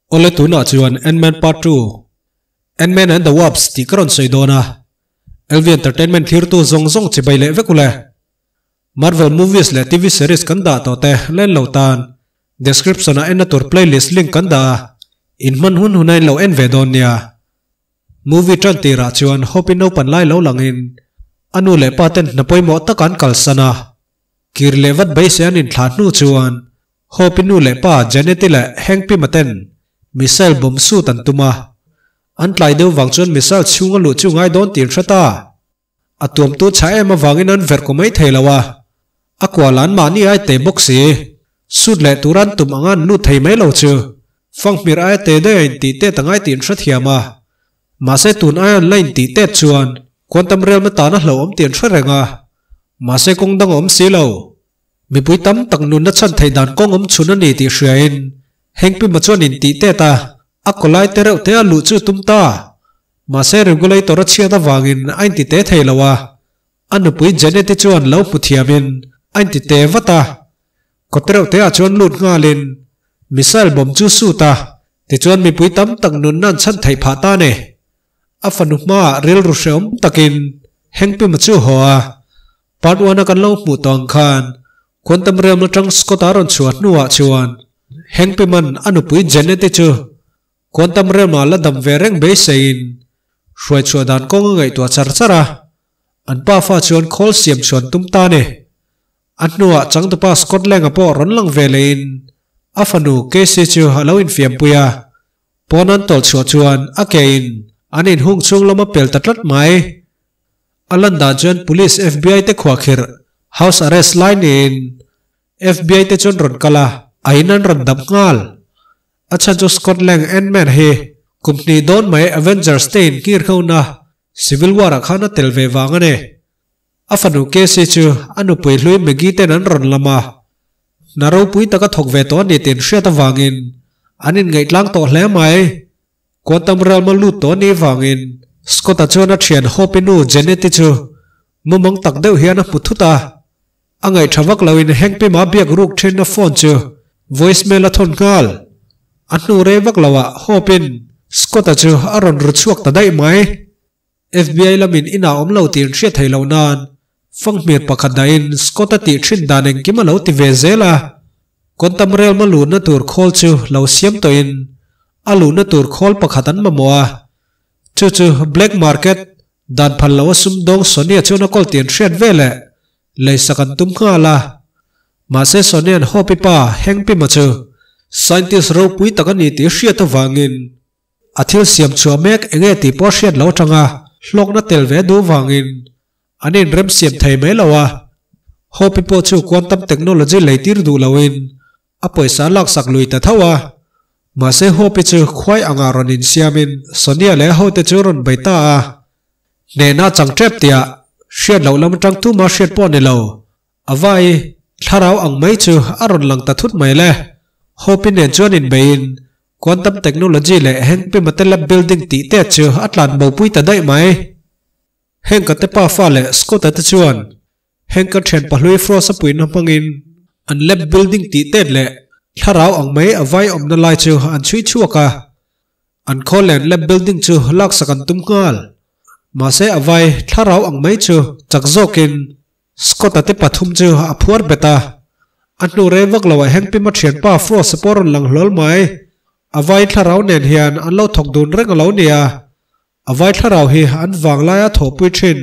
Awle tunah chuan Ant-Man Part 2, Ant-Man and the Wasp tih ka rawn sawi dawn a, LV Entertainment thlirtu zawng zawng chibai leh vek ule. Marvel movies leh TV series kan dah tawh te len lo tan description ah enna tur playlist link kan dah a, in hman hun hun a in lo en ve dawn nia. Movie tan tirah chuan Hope-i naupan lai lo langin a nu leh pa ten hna pawimawh tak an kalsan a, Kir leh vat beisei an inthlah hnu chuan Hope-i nu leh pa Janet-i leh Hank Pym-a ten missile bomb sut an tum a. An tlai deuh vang chuan missile chhung a luh chu ngai dawn tir hre ta. A tuamtu chhah em avangin an verh ku mai thei lo a, a kual an mahni ai te bawk si. Sut leh tur an tum anga an lut thei mai lo chu fanghmir aia te daih a intih tet a ngai tih an hrethiam a. Mahse tun aia an la intih tet chuan quantum realm atana hlauhawm tih an hre reng a. Mahse kawng dang a awm si lo. Mipui tam tak nunna chhan theih dan kawng awm chhun a ni tih hriain Heng Pima chuan intih tet a, a kawlai te reuh te a luh chu tum ta. Mahse regulator a chhiat avangin a inti te thei lo a, a nupui Janet-i chuan lo hmu thiamin a inti te vat a. Kawt reuh te ah chuan lut nghalin missile bomb chu sut a, tichuan mipui tam tak nunna an chhan theih phah ta ni. A fanu hmaah rilru hreawm takin Hank Pym-a chu haw a, Part one-a kan lo hmuh tawh ang khan Quantum Realm atang Scott-a rawn chhuah hnuah chuan Hank Pym-a'n a nupui Janet-i chu Quantum Realm-ah la dam ve reng beiseiin hruai chhuah dan kawng a ngaihtuah char char a, an pa fa chuan khawl siam chhuan tum ta a ni. A hnuah changtupa Scott Lang-a pawh rawn lang ve lehin a fanu Casey chu a lo infiampui a. Pawn an tawlh chhuah chuan a ke in an inhung chhung lam a pel ta tlat mai. A lan dan chuan Police FBI te khuahkhirh house arrest lai niin FBI te chuan rawn kal a, a in an rawn dap nghal. A chhan chu Scott Lang Ant-Man hi kum hnih dawn mai Avengers te in nghir nghona Civil War ah khan a tel ve vang a ni. A fanu Casey chu a nupui hlui Maggie ten an rawn lam a, hna ropui taka thawk ve tawh a ni tih an hriat avangin an inngaih tlang tawh hle mai. Quantum Realm a lut tawh a nih vangin Scott-a chuan a thian Hope-i nu Janet-i chu mumang tak deuh hian a hmu thut a. A ngaihtha vak loin Hank Pym-a biak ruk thinna phone chu voicemail a thawn nghal. A hnu rei vak loah Hope-in Scott-a chu a rawn ru chhuak ta daih mai. FBI lamin inah awm lo tih an hriat theih loh nan fanghmir pakhat dahin Scott a tih thin dan engkim a lo ti ve zel a. Quantum Realm a luhna tur khawl chu lo siam tawhin a luhna tur khawl pakhat an mamawh a. Chu chu Black Market dan phal lo a sumdawng Sonia chuan a kawl tih an hriat veleh leisak an tum nghal a. Mahse Sonia'n Hope-i pa Hank Pym-a chu scientist ropui tak a ni tih hriat avangin A thil siam chhuah mek enge tih pawh hriat lo atanga hlawkna tel ve duh vangin an inrem siam thei mai lo a. Hope-i pawh chu quantum technology lei tir duh loin a pawisa laksak lui ta tho a. Mahse Hope-i chu khuai anga rawn insiamin Sonia leh a hote chu rawn bei ta a. Hnehna chang tep tiah hriat loh lam atang tuma hriat pawh ni lo. A vai, thlarau ang mai chu a rawn lang ta thut mai le. Hope-i nen chuan inbeiin Quantum technology leh Hank Pym-a te lab building tih te chu a tlan bopui ta daih mai. Hank-a te pafa leh Scott-a te chuan Hank-a thian pahlui Frost-a puihna hmangin an lab building tih te leh thlarau ang mai a vai awmna lai chu an chhui chhuak a. An khaw leh an lab building chu laksak an tum nghal. Mahse a vai thlarau ang mai chu chak zawkin Scott-a te pathum chu a phuar bet a, a hnu rei vak loah Hank Pym-a thianpa Frost-a pawh rawn lang hlawl mai. A vai thlarau nen hian an lo thawk dun reng a lo ni a, a vai thlarau hi an vang laia thawhpui thin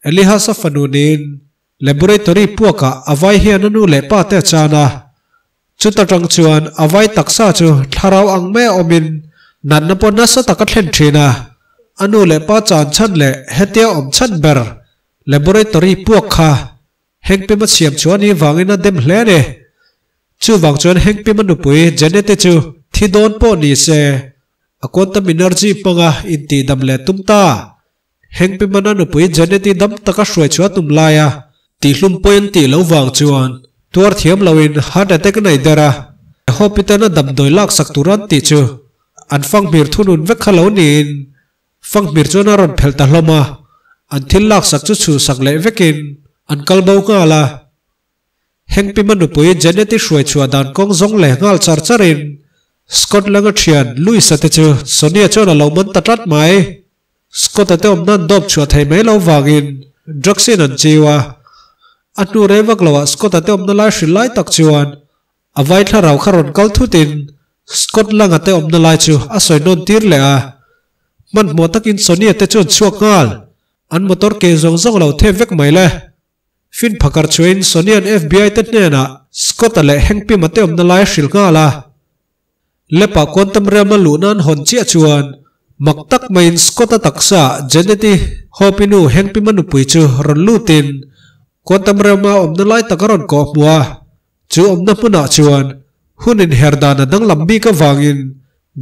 Elihas-a fanu niin laboratory puakah a vai hian a nu leh pa te a chan a. Chuta tang chuan a vai taksa chu thlarau ang mai a awmin natna pawh nasa tak a thlen thin a, a nu leh pa chan chhan leh hetia awm chhan ber Laboratory puak kha Hank Pym-a siam chu a nih vangin a dem hle a ni. Chuvang chuan Hank Pym-a nupui Janet-i chu thi dawn pawh ni se, a quantum energy hmanga intihdam leh tum ta. Hank Pym-a'n a nupui Janet-i dam taka hruai chu a tum lai a, tihlum pawi an tih loh vang chuan tuar thiam loin heart attack a nei der a, hospital-a damdawi laksak tur an tih chu an fanghmir thunun vek kha lo niin Fanghmir chuan a rawn phelh ta hlawm a, an thil laksak chu chhuhsak leh vekin an kal bo nghal a. Hengpima nupui Janet-i hruai chhuah dan kawng zawng leh nghal char charin Scott Lang-a thian Louis-a te chu Sonia chuan a lo man ta tlat mai. Scott-a te awm nan dawp chhuah thei mai lo vangin drugs in an chiu a. A hnu rei vak loah Scott-a te awmna lai hrilh lai tak chuan a vai thlarau kha rawn kal thutin Scott Lang-a te awmna lai chu a sawi nawn tir leh a. Hmanhmawh takin Sonia te chuan chhuak nghal. An motor ke zawng zawng lo thep vek mai le. Fin phakar chuain Sonia-a'n FBI te hnenah Scott-a leh Hank Pym-a te awmna lai a hrilh nghal a. Lep-ah quantum realm-a luh nan hawn chiah chuan mak tak maiin Scott-a taksa Janet-i Hope-i nu Hank Pym-a nupui chu rawn lutin quantum realm-a awmna lai tak a rawn kawh hmu a. Chu awmna hmunah chuan hun inher dan a danglam bik avangin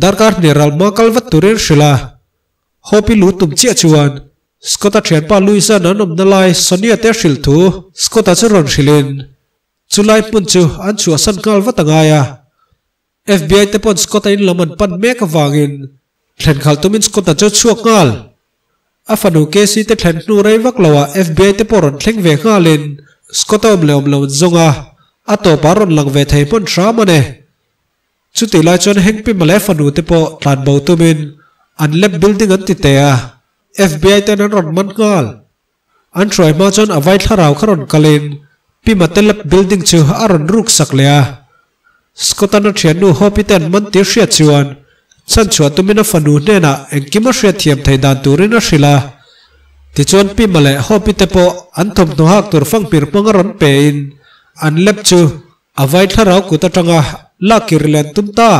darkar hnih ralma kal vat turin hrilh a. Hope-i lu tum chiah chuan Scott-a thianpa Louis-a'n an awmna lai Sonia te a hrilh thu Scott-a chu rawn hrilhin chu lai hmun chu an chhuahsan nghal vat a ngai a. FBI te pawn Scott-a in lam an pan mek avangin thlen khalh tumin Scott-a chu a chhuak nghal. A fanu Casey te thlen hnu rei vak loah FBI te pawh rawn thleng ve nghalin Scott-a awm leh awm lo an zawng a, a tawpah rawn lang ve thei hman hram a ni. Chutih lai chuan Hank Pym-a leh fanu te pawh tlan bo tumin an lab building an ti teh a, FBI ten an rawn man nghal. An hruai hma chuan a vai thlarau kha rawn kalin Pym-a te lab building chu a rawn ruk sak leh a. Scott-a'n a thiannu Hope-i te an man tir hriat chuan chhanchhuah tumin a fanu hnenah engkim a hriatthiam thei dan turin a hrilh a. Tichuan Pym-a leh Hope-i te pawh an thawmhnaw hak tur fanghmir hmang a rawn pein an lab chu A vai thlarau kut atanga lak kir len tum ta.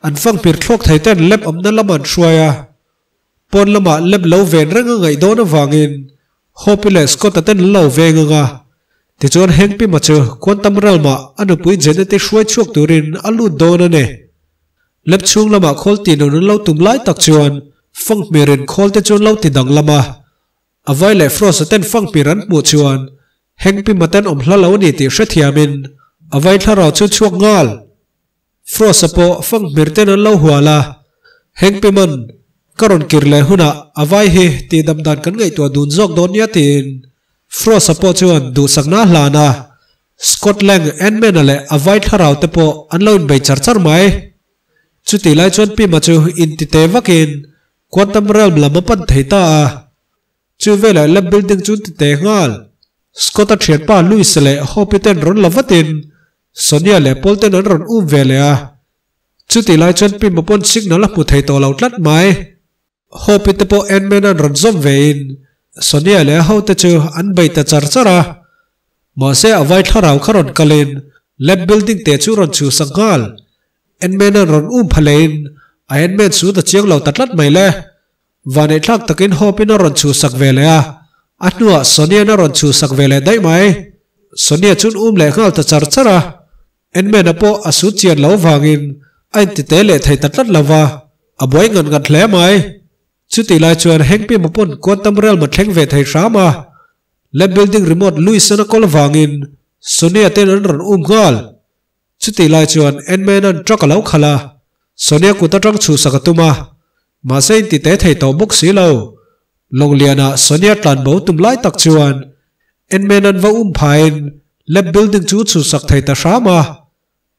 An fanghmir thlawk thei ten lem awmna lam an hruai a. Pawn lamah lem lo ven reng a ngaih dawn avangin Hope-i leh Scott-a ten an lo veng ang a. Tichuan Hank Pym-a chu Quantum Realm-ah a nupui Janet-i hruai chhuak turin a lut dawn a ni. Lem chhung lamah khawl tih nun an lo tum lai tak chuan fanghmirin khawl te chu an lo ti danglam a. A vai leh Frost-a ten fanghmir an hmuh chuan Hank Pym-a ten awm hla lo a ni tih hrethiamin a vai thlarau chu chhuak nghal. Frost-a pawh fanghmir ten an lo hual a, Hank Pym-a'n ka rawn kir leh hunah a vai hi tih dam dan kan ngaihtuah dun zawk dawn nia tiin Frost-a pawh chuan duhsakna a hlan a, Scott Lang, Ant-Man-a leh a vai thlarau te pawh an lo inbei char char mai. Chutih lai chuan Pym-a chu intite vakin Quantum Realm lam a pan thei ta a, chu velah lab building chu an ti teh nghal. Scott-a thianpa Louis leh Hope-i ten rawn la vatin Sonia leh Paul ten an rawn um ve leh a. Chutih lai chuan Pim-a pawn signal a hmu thei tawh lo tlat mai. Hope-i te pawh Ant-Man an rawn zawm vein Sonia leh a hote chu an bei ta char char a. Mahse a vai thlarau kha rawn kalin lab building te chu rawn chhuhsak nghal. Ant-Man an rawn um pha leiin a Ant-Man chu ta chiang lo ta tlat mai le. Vaneihthlak takin Hope-in a rawn chhuhsak ve leh a, a hnuah Sonia-in a rawn chhuhsak ve leh daih mai. Sonia chuan um leh nghal ta char char a, Ant-Man-a pawh a sut chian lo vangin a intite leh thei ta tlat lo va, a buai ngat ngat hle mai. Chutih lai chuan Hank Pym-a pawn Quantum Realm a thleng ve thei hram a, Lab building remote Louis-an a kawl avangin Sonia ten an rawn um nghal. Chutih lai chuan Ant-Man-a'n truck a lo khalh a, Sonia kut atang chhuhsak a tum a, mahse inti te thei tawh bawk si lo. Lawnglianah Sonia tlan bo tum lai tak chuan Ant-Man-a'n va um phain lab building chu chhuhsak thei ta hram a.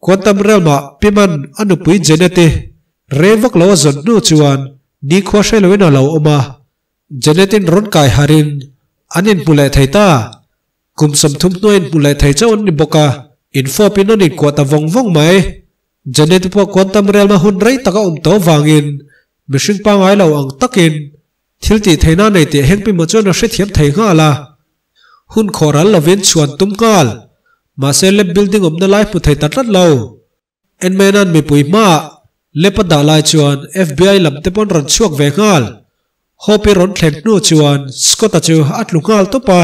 Quantum Realm-ah Pim-a'n a nupui Janet-i rei vak lo a zawn hnu chuan nikhua hre loin a lo awm a, Janet-in rawn kai harin an inhmu leh thei ta. Kum 30 hnuai inhmu leh thei chauh an ni bawk a, infawpin an inkuah ta vawng vawng mai. Janet-i pawh Quantum Realm-a hun rei tak a awm tawh avangin mihring pangngai lo ang takin thil tih theihna a nei tih Hank Pym-a chuan a hrethiam thei nghal a. Hun khawh ral lovin chhuan tum nghal. Mahse lab building awmna lai hmu thei ta tlat lo. Ant-Man-a'n mipui hmaah lep a dah lai chuan FBI lam te pawn rawn chhuak ve nghal. Hope-i rawn thlen hnu chuan Scott-a chu a tlu nghal tawp a.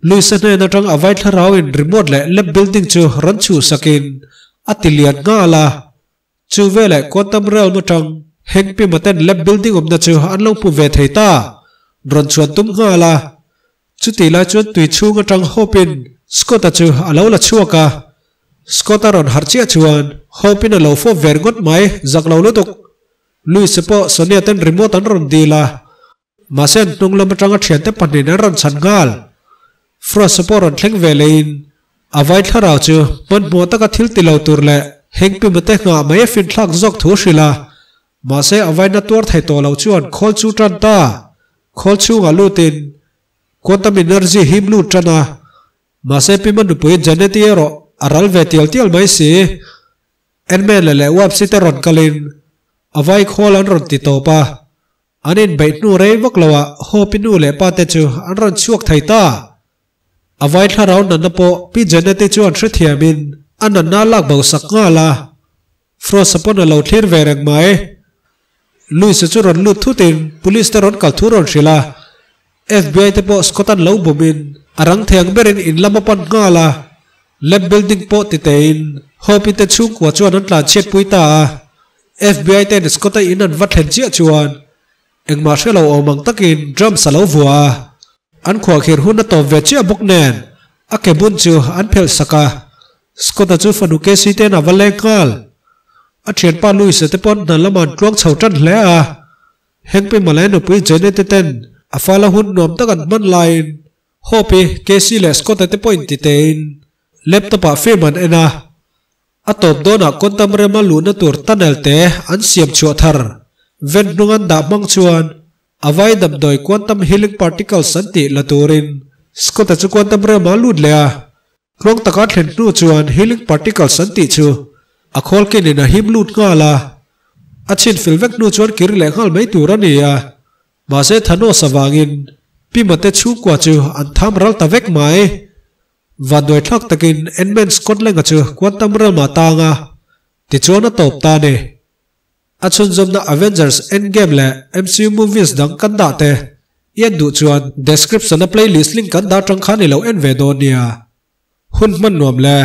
Louis-a hnen atang a vai thlarauin remote leh lab building chu rawn chhuhsakin a ti lian nghal a. Chu veleh Quantum Realm atang Hank Pym-a ten lab building awmna chu an lo hmu ve thei ta. Rawn chhuan tum nghal a. Chutih lai chuan tui chhung atang Hope-in Scott-a chu a lo la chhuak a. Scott-a rawn harh chiah chuan Hope-in a lo fawp ve ringawt mai, zak lo lutuk. Louis-a pawh Sonia ten remote an rawn dil a, mahse an hnung lam atanga thiante pahnihin an rawn chhan nghal. Frost-a pawh rawn thleng ve leiin a vai thlarau chu hmanhmawh taka thil ti lo tur leh. Hank Pym-a te nghah mai a finthlak zawk thu a hrilh a, mahse a vaina tuar thei tawh lo chuan khawl chu tan ta. Khawl chhungah lutin quantum energy him lut tan a, mahse Pym-a nupui Janet-i erawh a ral ve tial tial mai si. Ant-Man leh Wasp-i te rawn kalin a vai khawl an rawn ti tawp a. An inbeih hnu rei vak loah Hope-i nu leh pa te chu an rawn chhuak thei ta. A vai thlarau natna pawh Pi Janet-i chuan hrethiamin a natna a lak bo sak nghal a. Frost-a pawn a lo thlir ve reng mai. Louis-a chu rawn lut thutin Police te rawn kal thu rawn hrilh a. FBI te pawh Scott-a'n lo bumin a rang thei ang berin in lam a pan nghal a. Lab building pawh ti tein Hope-i te chhungkua chuan an tlanchhiatpui ta a. FBI ten Scott-a in an va thlen chiah chuan engmah hre lo awm ang takin drums a lo vua a. An khuahkhir hun a tawp ve chiah bawk nen a ke bun chu an phelh sak a. Scott-a chu fanu Casey ten a va leng nghal. A thianpa Louis-a te pawn hna lamah an tluang chho tan hle a. Heng pi Malay nupui Janet-i ten a fala hun nuam tak an hman laiin Hope-i, Casey leh Scott-a te pawh inti tein laptop-ah film an en a. A tawp dawnah quantum rema luhna tur tunnel te an siam chhuah thar. Ven hnung an dah hmang chuan a vai damdawi quantum healing particles an tih la turin Scott-a chu quantum rema lut leh a. Tluang taka thlen hnu chuan healing particles an tih chu a khawl kenin a him lut nghal a. A chhin fel vek hnu chuan kir leh nghal mai tur a ni a. Mahse Thanos avangin Pima te chhungkua chu an tham ral ta vek mai. Vanduai thlak takin Ant-Man Scotland-a chu Quantum Realm-ah a tang a, tichuan a tawp ta a ni. A chhunzawmna Avengers Endgame leh MCU movies dang kan dah te i en duh chuan description-a playlist link kan dah tang khan i lo en ve dawn nia. Hun hman nuam le.